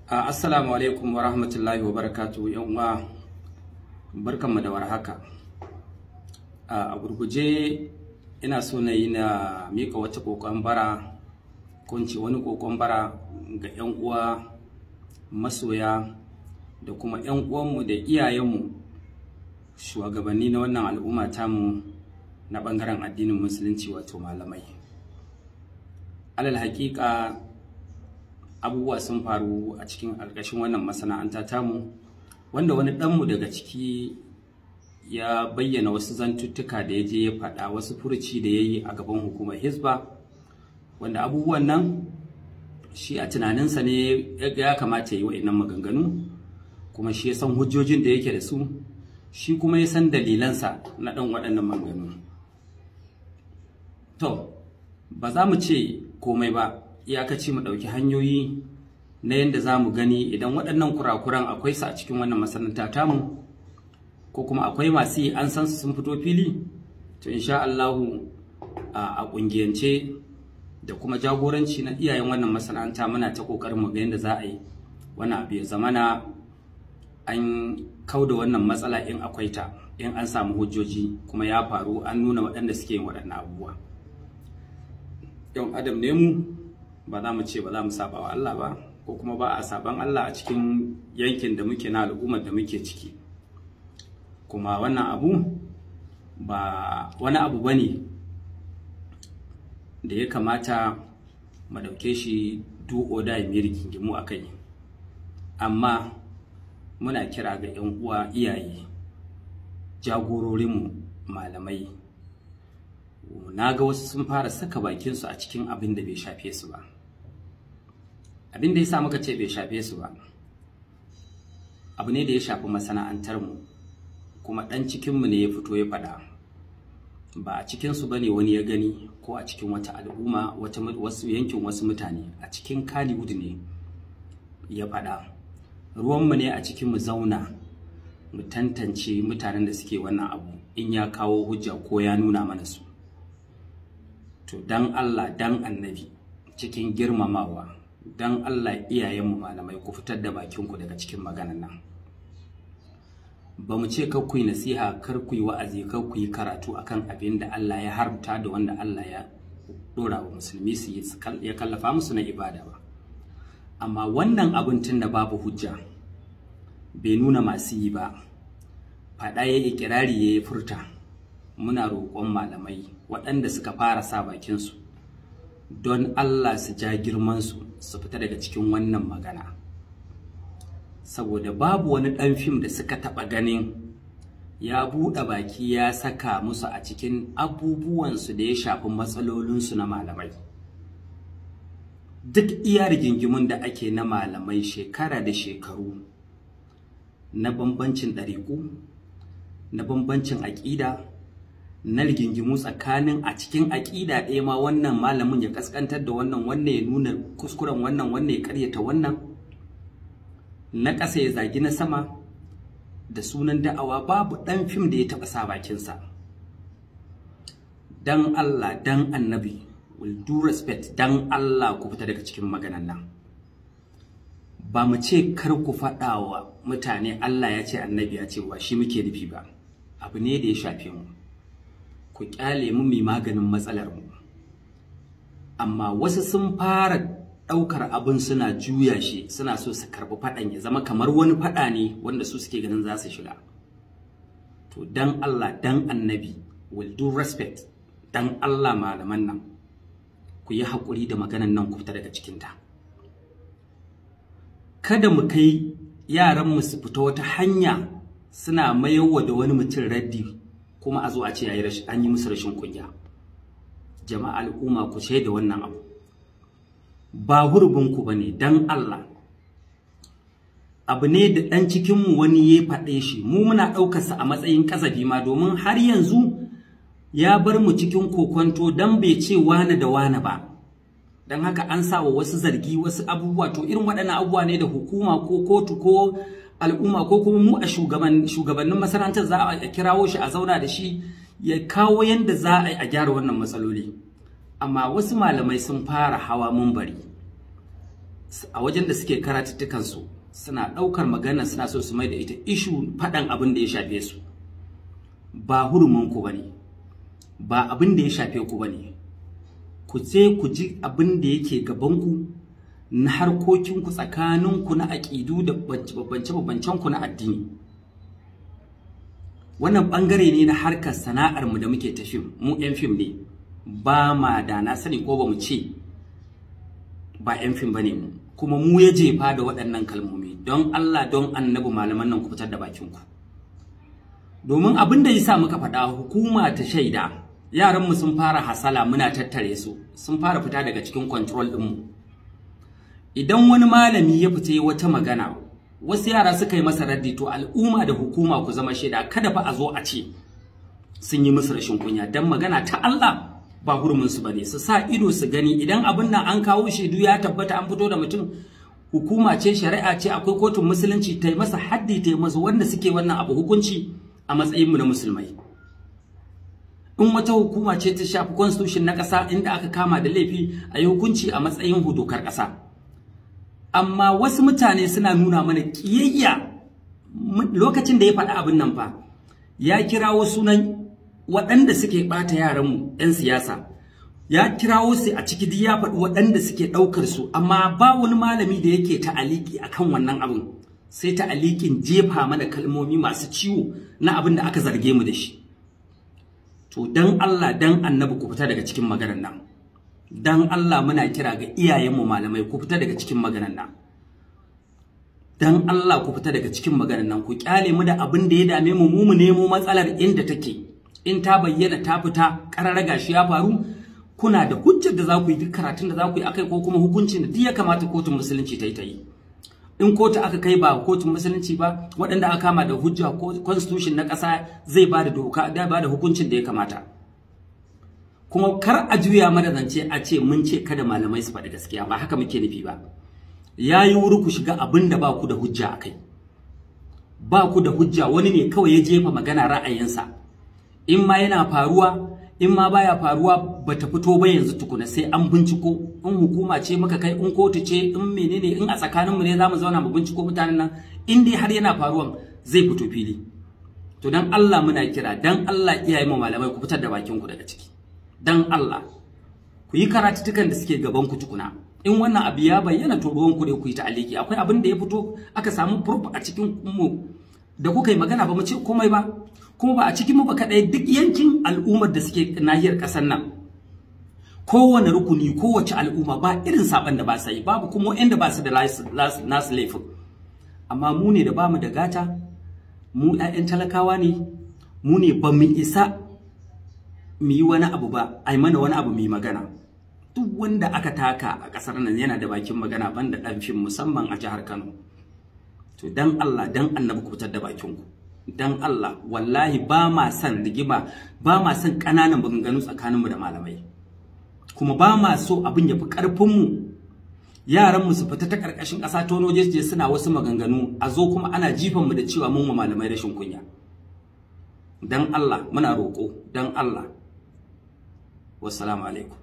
Assalamu alaikum wa rahmatullahi wa barakatuhu, yan uwa, barkanmu da warhaka. A gurguje ina so na yi na mika wata kokon bara, ko in ce wani kokon bara ga yan uwa masoya da kuma yan uwanmu da iyayenmu shugabanni na wannan al'umma tamu na bangaren addinin musulunci, wato malamai. Alal haƙiƙa abubuwa sun faru a cikin ƙarƙashin wannan masana'anta tamu, wanda wani ɗanmu daga ciki ya bayyana wasu zantuttuka da ya je ya faɗa, wasu furuci da ya yi a gaban hukumar Hisba, wanda abubuwan nan shi a tunaninsa ne ya kamata ya yi wa'innan maganganu, kuma shi ya san hujjojin da yake da su, shi kuma ya san dalilansa na ɗan waɗannan maganganu. To, ba za mu ce komai ba, iyakaci mu ɗauki hanyoyi na yadda za mu gani idan waɗannan kurakuran akwai su a cikin wannan masana'anta tamu, ko kuma akwai masu yi an san su sun fito fili. To, insha Allahu a ƙungiyance da kuma jagoranci na iyayen wannan masana'anta muna ta ƙoƙarin mu ga yadda za a yi wannan abu ya zamana an kauda wannan matsala in akwai ta, in an samu hujjoji kuma ya faru an nuna waɗanda suke yin waɗannan abubuwa. Yan adam ne mu, ba za mu ce ba za mu saba wa Allah ba, ko kuma ba a saban Allah a cikin yankin da muke na al'ummar da muke ciki. Kuma wannan abu ba wani abu bane da ya kamata mu ɗauke shi do or die mu rigingimu a kai. Amma muna kira ga 'yan uwa iyaye, jagororinmu malamai, na ga wasu sun fara saka bakinsu a cikin abin da bai shafe su ba. Abin da ya sa muka ce bai shafe su ba, abu ne da ya shafi masana'antarmu, kuma ɗan cikinmu ne ya fito ya faɗa. Ba a cikinsu ba ne wani ya gani, ko a cikin wata al'umma, wasu yankin wasu mutane, a cikin Kannywood ne ya faɗa. Ruwanmu ne a cikin mu zauna mu tantance mutanen da suke wannan abu in ya kawo hujja ko ya nuna mana su. To, dan Allah dan annabi, cikin girmamawa, dan Allah iyayenmu malamai, ku fitar da bakinku daga cikin maganan nan. Ba mu ce kar ku yi nasiha, kar ku yi wa'azi, kar ku yi karatu akan abin da Allah ya haramta da wanda Allah ya dora wa musulmi su yi, ya kallafa musu na ibada ba. Amma wannan abin, tun da babu hujja, bai nuna masu yi ba, faɗa ya ikirari ya yi furta, muna roƙon malamai waɗanda suka fara sa bakinsu, don Allah su ja girmansu su fita daga cikin wannan magana. Saboda babu wani ɗan fim da suka taɓa ganin ya buɗe baki ya saka musu a cikin abubuwansu da ya shafi matsalolinsu na malamai. Duk iya rigingimun da ake na malamai shekara da shekaru, na bambancin ɗariƙu, na bambancin aƙida, na rigingimu tsakanin a cikin aƙida ɗaya ma, wannan malamin ya kaskantar da wannan, wannan ya nuna kuskuren wannan, wannan ya ƙaryata wannan, na ƙasa ya zagi na sama da sunan da'awa, babu ɗan fim da ya taɓa sa bakinsa. Dan Allah dan annabi, with due respect, dan Allah ku fita daga cikin maganan nan. Ba mu ce kar ku faɗa wa mutane Allah ya ce annabi ya ce ba, shi muke nufi ba. Abu ne da ya shafe mu, ku kyale mu mai maganin matsalar mu. Amma wasu sun fara ɗaukar abin suna juya shi, suna so su karɓi faɗan ya zama kamar wani faɗa ne wanda su suke ganin za su shiga. To, dan Allah dan annabi, with due respect, dan Allah malaman nan, ku yi haƙuri da maganan nan, ku fita daga cikinta. Kada mu kai yaranmu su fita wata hanya suna mayarwa da wani mutum raddi, kuma a zo a ce an yi musu rashin kunya. Jama'a, al'umma, ku shaida wannan abu ba hurbinku ba ne. Dan Allah, abu ne da ɗan cikinmu wani ya faɗe shi, mu muna ɗaukarsa a matsayin ƙazafi ma, domin har yanzu ya bar mu cikin kokonto dan bai ce wane da wane ba. Don haka an sa wa wasu zargi wasu abubuwa. To, irin waɗannan abubuwa ne da hukuma ko kotu ko al'umma ko kuma mu a shugabannin masana'antar za a kirawo shi a zauna da shi, ya kawo yadda za a yi a gyara wannan matsaloli. Amma wasu malamai sun fara hawa mumbari. A wajen da suke karatuttukansu suna ɗaukar magana, suna so su mai da ita issue faɗan abin da ya shafe su. Ba huruminku ba ne, ba abin da ya shafe ku ba ne. Ku je ku ji abin da yake gabanku na harkokinku tsakaninku na aƙidu da bambance-bambancenku na addini. Wannan ɓangare ne na harkar sana'armu da muke ta fim, mu 'yan fim ne, ba ma da na sani ko ba mu ce ba 'yan fim ba ne mu, kuma mu ya jefa da waɗannan kalmomi. Don Allah, don annabi, malaman nan ku fitar da bakinku. Domin abin da ya sa muka faɗa, hukuma ta shaida, yaranmu sun fara hasala, muna tattare su, sun fara fita daga cikin control ɗinmu. Idan wani malami ya fita wata magana, wasu yara suka yi masa raddi, to al'umma da hukuma ku zama shaida, kada fa a zo a ce sun yi musu rashin kunya. Dan magana ta Allah, ba hurumin su bane, su sa ido su gani. Idan abin nan an kawo shaidu ya tabbata an fito da mutum, hukuma ce, shari'a ce, akwai kotun musulunci, ta yi masa haddi, ta yi masa wanda suke wannan abu hukunci a matsayin mu na musulmai. In wata hukuma ce ta shafi constitution na ƙasa, inda aka kama da laifi, a yi hukunci a matsayin dokar ƙasa. Amma wasu mutane suna nuna mana ƙiyayya. Lokacin da ya faɗi abin nan fa, ya kirawo sunan waɗanda suke ɓata yaranmu 'yan siyasa, ya kirawo su a ciki, duk ya faɗi waɗanda suke ɗaukar su, amma ba wani malami da yake ta'aliki akan wannan abin, sai ta'alikin jefa mana kalmomi masu ciwo na abin da aka zarge mu da shi. To dan Allah, dan annabi, ku fita daga cikin maganar nan. Dan Allah muna kira ga iyayenmu malamai, ku fita daga cikin maganar nan. Dan Allah ku fita daga cikin maganar nan, ku kyale mu da abin da ya dame mu, mu mu nemo matsalar inda take. In ta bayyana ta fita ƙarara, gashi ya faru, kuna da hujjar da za ku yi duk karatun da za ku yi akai, ko kuma hukuncin da duk ya kamata kotun musulunci ta yi ta yi. In kotu aka kai, ba kotun musulunci ba, waɗanda aka kama da hujja, constitution na ƙasa zai ba da doka da ba da hukuncin da ya kamata. Kuma kar a juya mana zance a ce mun ce kada malamai su faɗi gaskiya, ba haka muke nufi ba. Ya yi wuri ku shiga abin da ba ku da hujja a kai, ba ku da hujja. Wani ne kawai ya jefa magana, ra'ayinsa. In ma yana faruwa, in ma baya faruwa, bata fito ba yanzu tukuna, sai an binciko. In hukuma ce muka kai, in kotu ce, in menene, in a tsakaninmu ne zamu zauna mu binciko mutanen nan, in dai har yana faruwan zai fito fili. To dan Allah muna kira, dan Allah iyayen mu malamai, ku fitar da bakin ku daga ciki. Dan Allah ku yi karatutukan da suke gaban ku tukuna. In wannan abu ya bayyana, to ruwan ku ne, ku yi ta'aliki. Akwai abin da ya fito aka samu proof a cikin mu da kuka yi magana, ba mu ce komai ba. Kuma ba a cikin mu ba kadai, duk yankin al'ummar da suke nahiyar kasar nan, kowane rukuni, kowace al'umma, ba irin saban da ba sa yi, babu kuma wanda ba su da nasu laifin. Amma mu ne da bamu da gata, mu 'ya'yan talakawa ne, mu ne ba mu isa mu yi wani abu ba, ai mana wani abu mu yi magana. Duk wanda aka taka a kasar nan yana da bakin magana, banda dan fim, musamman a jihar Kano. To dan Allah, dan annabi, ku fitar da bakin ku. Dan Allah, wallahi ba ma son rigima, ba ma son ƙananan maganganu tsakaninmu da malamai, kuma ba ma so abin ya fi ƙarfinmu, yaranmu su fita ta ƙarƙashin ƙasa tono je suna wasu maganganu, a zo kuma ana jifanmu da cewa mun wa malamai rashin kunya. Dan Allah muna roƙo, dan Allah. Wassalamu alaikum.